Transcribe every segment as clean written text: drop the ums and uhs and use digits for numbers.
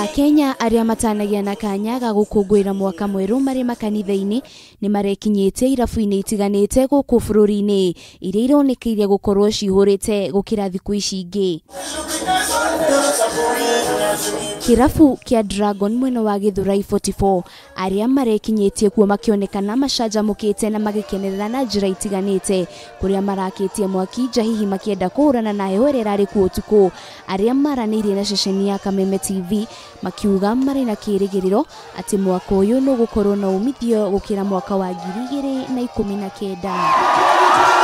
Akenya arĩa matanagia na kanya ga gũkũngũĩra mwaka mwerũ marĩ makanitha-inĩ nĩ marekinyĩtie irabu-inĩ itiganĩte gũkũ bũrũri-inĩ iria ironekire gũkorwo cihũrĩte gũkĩra thikũ ici ingĩ. Kĩrabu kĩa Dragon mwena wa Githurai 44 arĩa marekinyĩtie kuo makĩonekana macanjamũkĩte na magĩkenerera na njĩra itiganĩte kũrĩa marakĩtie mwaki nja hihi makĩenda kũhũrana na heho ĩrĩa ĩrarĩ kuo ũtukũ. Arĩa maranĩirie na ceceni ya Kameme TV makiuga marĩ na kĩrĩgĩrĩro atĩ mwaka ũyũ nĩũgũkorwo na umithio gũkĩra mwaka wa 2019.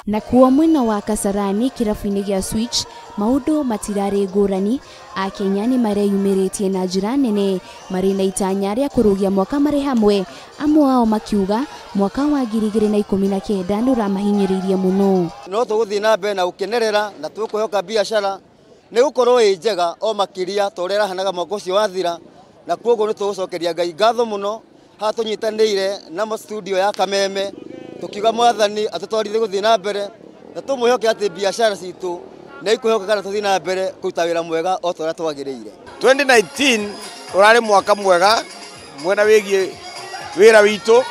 Na kuo mwena wa Kasarani kĩrabu-inĩ gĩa Switch maũndũ matirarĩ ngũrani. Akenya nĩ mareyumĩrĩtie na njĩra nene marĩ na itanya rĩa kũrũgia mwaka marĩ hamwe, amwe ao makiuga mwaka wa 2019 nĩ ũramahinyĩrĩirie mũno. No tũgũthiĩ na mbere na gũkenerera na tũkwĩhoka biacara nĩ gũkorwo ĩ njega o makĩria ta ũrĩa ĩrahanaga mwaka ũcio wathira, na kwoguo nĩ tũgũcokeria Ngai ngatho mũno haha tũnyitanĩire na studio ya Kameme tukiuga mwathani atũtwarithie gũthiĩ na mbere na tũmwĩhoke atĩ biacara citũ nĩ ikwĩhoka na tũthiĩ na mbere kũruta wĩra mwega o ta ũrĩa twagĩrĩire. 2019 ũrarĩ mwaka mwega mwena wĩgiĩ wĩra witũ,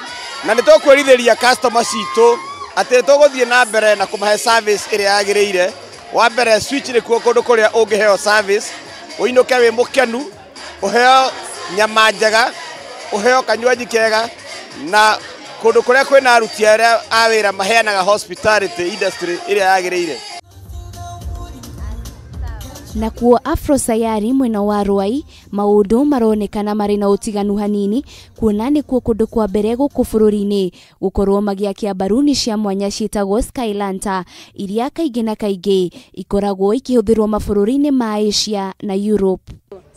na nĩ tũkwĩrithĩria customer citũ atĩ tũgũthiĩ na mbere na kũmahe service ĩrĩa yagĩrĩire. Wa mbere, Switch nĩkuo kũndũ kũrĩa ũngĩheo service ũinũke wĩ mũkenu, ũheo nyama njega, ũheo kanywaji kega, na kũndũ kũrĩa kwĩna aruti arĩa a wĩra maheanaga hospitality industry ĩrĩa yagĩrĩire. Na kuo Afro Sayari mwena wa Ruai maũndũ maronekana marĩ na ũtiganu hanini, kuona nĩkuo kũndũ kwa mbere gũkũ bũrũri-inĩ gũkorwo magĩakia mbaruni cia mwanya ciĩtagwo Skylanta iria kaingĩ na kaingĩ ikoragwo ikĩhũthĩrwo mabũrũri-inĩ ma Asia na Europe.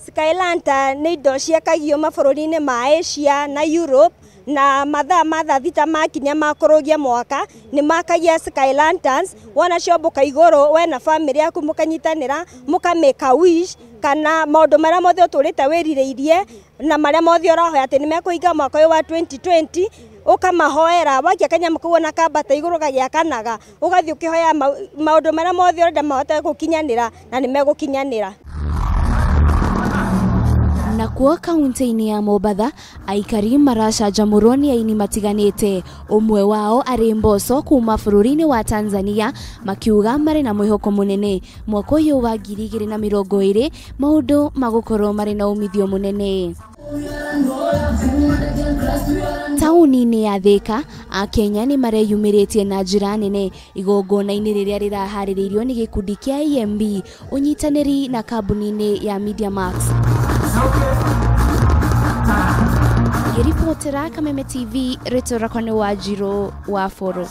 Skylanta nĩ indo ciakagio mabũrũri-inĩ ma Asia na Europe, na mathaa ma thaa thita makinya ma kũrũgia mwaka nĩ makagia sky lanterns. Wona ciomboka igũrũ we na family yaku mũkanyitanĩra mũkamake a wish kana maũndũ marĩa mothe ũtũrĩte wĩrirĩirie na marĩa mothe ũrahoya atĩ nĩ mekũhinga mwaka ũyũ wa 2020 ũkamahoera. Wakia kanyamũ kau ona kambata igũrũ gagĩakanaga, ũgathiĩ ũkĩhoya maũndũ marĩa mothe ũrenda mahote gũkinyanĩra na nĩ megũkinyanĩra. Na kuo kaunti-inĩ ya Mombatha aikari maracanjamũrwo nĩ aini matiganĩte, ũmwe wao arĩ Mbosso kuma bũrũri-inĩ wa Tanzania, makiuga marĩ na mwĩhoko mũnene mwaka ũyũ wa 2020 maũndũ magũkorwo marĩ na umithio mũnene. Taũni-inĩ ya Thika Akenya nĩ mareyumĩrĩtie na njĩra nene igongona-inĩ rĩrĩa rĩraharĩrĩirio nĩ gĩkundi kĩa EMB ũnyitanĩri na kambuni-inĩ ya Media Max. Ngĩribotera Kameme TV, rĩtwa rĩakwa nĩ Wanjirũ wa Boro.